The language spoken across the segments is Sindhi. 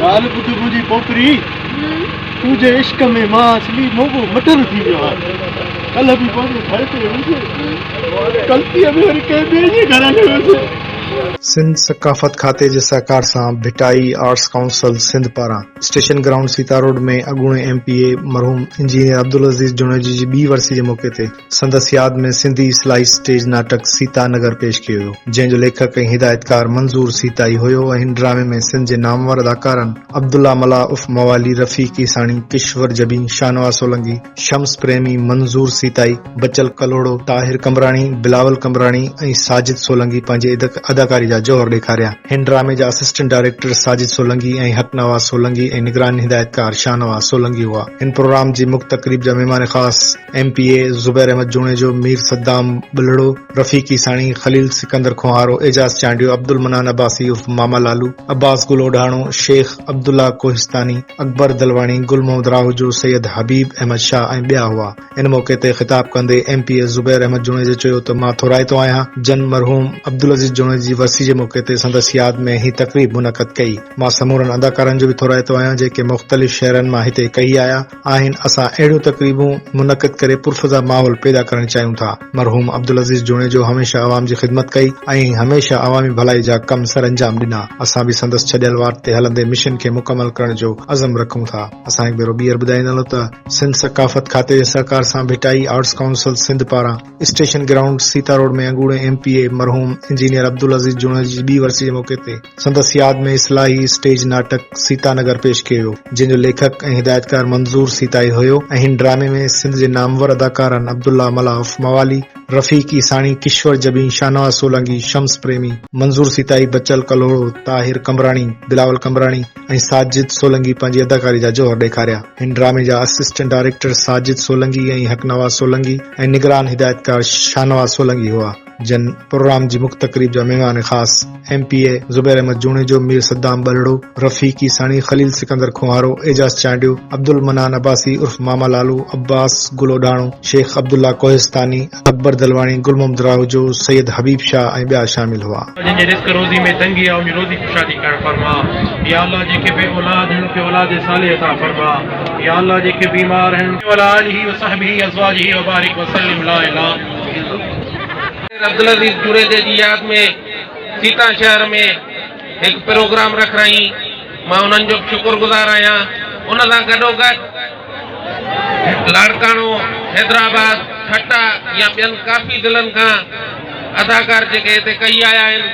ڳالهه ٻڌ منهنجي پوپري، تنهنجي عشق ۾ مان اصلي موڳو مٽر ٿي ويو آهيان. ڪلهه به پنهنجي گهر تي هيس، غلطيء ۾ وري ڪنهن ٻئي جي گهر هليو ويس. سنڌ ثقافت کاتي جي سهڪار سان ڀٽائي آرٽس ڪائونسل سنڌ پاران اسٽيشن گرائونڊ سيتا روڊ ۾ اڳوڻي ايم پي اي مرحوم انجنيئر عبدالعزيز جوڻيجي جي ٻي ورسي جي موقعي تي سندس ياد ۾ سنڌي اصلاحي اسٽيج ناٽڪ سيتا نگر پيش ڪيو ويو، جنهن جو ليکڪ ۽ هدايتڪار منظور سيتائي هيو ۽ هن ڊرامي ۾ سنڌ جي نامور اداڪارن عبدالله ملاح عرف موالي، رفيق عيساڻي، ڪشور جبين، شاهنواز سولنگي، شمس پريمي، منظور سيتائي، بچل ڪلهوڙو، طاهر قمبراڻي، بلاول قمبراڻي ۽ ساجد سولنگي پنهنجي اداڪاري جا جوهر ڏيکاريا. هن ڊرامي جا اسسٽنٽ ڊائريڪٽر ساجد سولنگي ۽ حق نواز سولنگي ۽ نگران هدايتڪار شاهنواز سولنگي هئا. هن پروگرام جي مک تقريب جا مهمان خاص M P A Zubair Ahmed Junejo, Mir Saddam Balhro, Rafiq Isani, Khalil Sikandar Koharo, Ejaz Chandio, Abdul Mannan Abbasi عرف ماما لالو، عباس گل اوڍاڻو، شيخ عبدالله ڪوهستاني، اڪبر دلواڻي، گل محمد راهوجو، سيد حبيب احمد شاهه ۽ ٻيا هئا. ان موقعي تي خطاب ڪندي M P A Zubair Ahmed Junejo چيو ته مان ٿورائتو آهيان جن مرحوم عبدالعزيز جوڻيجي جي ورسي جي موقعي تي سندس ياد ۾ هي تقريب منعقد ڪئي. مان سمورن اداڪارن جو به ٿورائتو آهيان جيڪي مختلف شهرن مان هتي ڪهي آيا. آهن، اسان اهڙيون تقريبون منعقد ڪري پرفضا ماحول پيدا ڪرڻ چاهيون ٿا، مرحوم عبدالعزيز جوڻيجو هميشه عوام جي خدمت ڪئي ۽ هميشه عوامي ڀلائي جا ڪم سرانجام ڏنا، اسان به سندس ڇڏيل واٽ تي هلندي مشن کي مڪمل ڪرڻ جو عزم رکون ٿا. اسان هڪ ڀيرو ٻيهر ٻڌائيندا هلون ته سنڌ ثقافت کاتي جي سهڪار سان ڀٽائي آرٽس ڪائونسل سنڌ پاران اسٽيشن گرائونڊ سيتا روڊ ۾ اڳوڻي ايم پي اي مرحوم انجنيئر عبدالعزيز جوڻيجي جي ٻي ورسي جي موقعي تي سندس ياد ۾ اصلاحي اسٽيج ناٽڪ سيتا نگر پيش ڪيو ويو، جنهن جو ليکڪ ۽ هدايتڪار منظور سيتائي هيو ۽ هن ڊرامي ۾ سنڌ جي نامور اداڪارن عبدالله ملاح عرف موالي، رفيق عيساڻي، ڪشور جبين، شاهنواز سولنگي، شمس پريمي، منظور سيتائي، بچل ڪلهوڙو، طاهر قمبراڻي، بلاول قمبراڻي ۽ ساجد سولنگي پنهنجي اداڪاري جا جوهر ڏيکاريا. هن ڊرامي جا اسسٽنٽ ڊائريڪٽر ساجد سولنگي ۽ حق نواز سولنگي ۽ نگران هدايتڪار شاهنواز سولنگي هئا. جن پروگرام جي مک تقريب جا مهمان خاص M P A Zubair Ahmed Junejo, Mir Saddam Balhro, Rafiq Isani, Khalil Sikandar Koharo, Ejaz Chandio, Abdul Mannan Abbasi عرف ماما لالو، عباس گل اوڍاڻو، شيخ عبدالله ڪوهستاني، اڪبر دلواڻي، گل محمد راهوجو، سيد حبيب شاهه ۽ ٻيا شامل هئا. جن جي رزق روزي ۾ تنگي آ ان جي روزي ڪشادي ڪرڻ فرما يا الله جيڪي بي اولاد هن کي اولاد صالح عطا فرما يا الله جيڪي بيمار هن وعلي آله وصحبه ازواجه وبارڪ وسلم لا اله عبدالعزيز جوڻيجي جي ياد ۾ سيتا شهر ۾ هڪ پروگرام رکرائين مان انهن جو به شڪر گذار آهيان ان سان گڏوگڏ لاڙڪاڻو، حيدرآباد، ٺٽا يا ٻين ڪافي ضلعن کان اداڪار جيڪي هتي ڪهي آيا آهن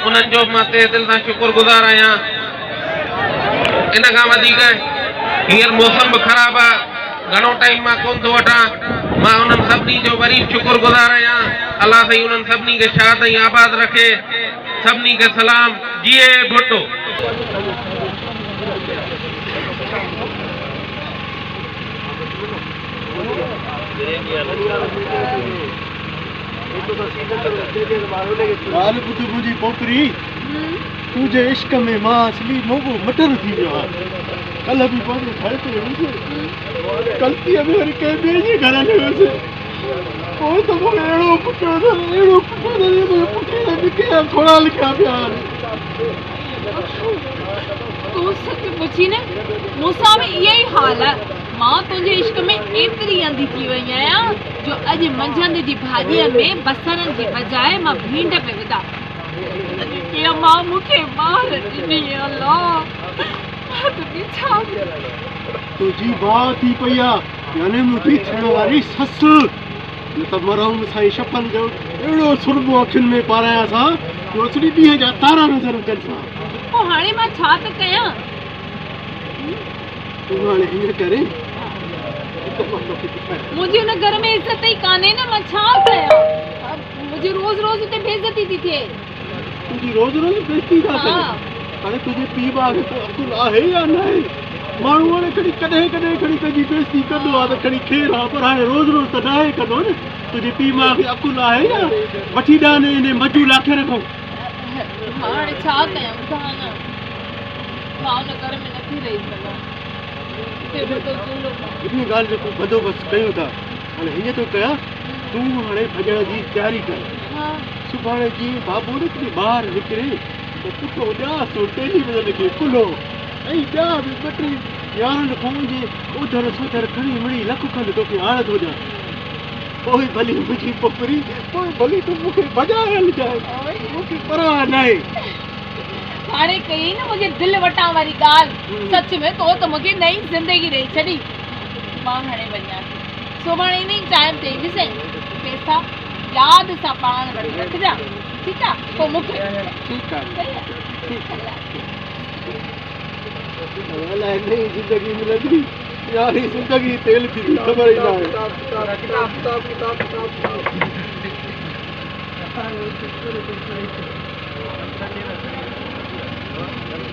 انهن جو به مان تهه دل سان شڪر گذار آهيان ان کان وڌيڪ هينئر موسم به خراب آهي گهڻو ٽائيم مان ڪونه ٿو وٺان مان انهن سڀني جو وري به شڪر گذار آهيان الله سائين انهن سڀني کي شاد ۽ آباد رکي سڀني کي سلام جيئي ڀٽو. ڳالهه ٻڌ منهنجي پوپري، تنهنجي عشق ۾ مان اصلي موڳو مٽر ٿي ويو آهيان. ڪلهه به پنهنجي گهر تي هيس، غلطيء ۾ وري ڪنهن ٻئي جي گهر هليو ويس. پوء ته مون کي اهڙو ڪٽيو اٿن، اهڙو ڪٽيو اٿن جو منهنجي پٺيء تي نڪي جا ٿوڙا لکيا پيا آهن. تون سچ پڇين نه، مون سان به اهو ئي حال آهي. مان تنهنجي عشق ۾ ايتري انڌي ٿي وئي آهيان جو اڄ منجهند جي ڀاڄيء ۾ بصرن جي بجاء مان ڀينڊ پئي وڌا. اڄ ڪيئن مان مون کي مار ڏني الله مان توکي ڇا ڪيان. تنهنجي ڀاء ٿي پئي آ يعني منهنجي ٿيڻ واري سس نه ته مرحوم سائين شپن جو اهڙو سرمو اکين ۾ پارايانس ها جو اصلي ڏينهن جا تارا نظر اچنس ها. پوء هاڻي مان ڇا ته ڪيان. تون هاڻي هيئن ڪرين هڪ مان توکي پڇايان. منهنجي هن گهر ۾ عزت ئي ڪانهي نه مان ڇا ڪيان. منهنجي روز روز اتي بيعزتي ٿي ٿئي. تنهنجي روز روز بيعزتي ٿا ڪن. هاڻي تنهنجي پيء ماء کي ڪو عقل آهي يا ناهي؟ ماڻهو هاڻي کڻي ڪڏهن ڪڏهن کڻي پنهنجي بيعزتي ڪندو آهي ته کڻي خير آهي پر هاڻي روز روز ته ناهي ڪندو نه. تنهنجي پيء ماء کي عقل آهي يا وٺي ڏانهن انهي مجو لاکير کان. مان هاڻي ڇا ڪيان ٻڌاء نه. مان ان گهر ۾ نٿي رهي سگهان. اتي وڏو ظلم آهي. انهي ڳالهه جو ڪو بندوبست ڪيون ٿا. هاڻي هيئن ٿو ڪيان، تون هاڻي ڀڄڻ جي تياري ڪر. سڀاڻي جيئن بابو نڪري ٻاهر نڪري ته پٽو ڏيانس ٽيليويزن کي ڪلهو. ۽ ٻيا به ٻه ٽي يارن کان منهنجي اوڌر سوڌر کڻي مڙئي لک کن توکي هاڻ ٿو ڏيان. پوء ڀلي منهنجي پپري، پوء ڀلي تون مون کي ڀڄائي هلجانء، مون کي پرواهه ناهي. هاڻي ڪيئي نه منهنجي دل وٽان واري ڳالهه. سچ ۾ تو ته مون کي نئين زندگي ڏئي ڇڏي. مان هاڻي وڃان ٿي. سڀاڻي انهي ٽائيم تي اينديسين. پئسا ياد سان پاڻ وٽ رکجان. ٺيڪ آ؟ پوء مون کي ڏجانء. ٺيڪ آ. ٺيڪ آ. الائي نئين زندگي ملندي يا هي زندگي تيل ٿيندي خبر ئي ناهي.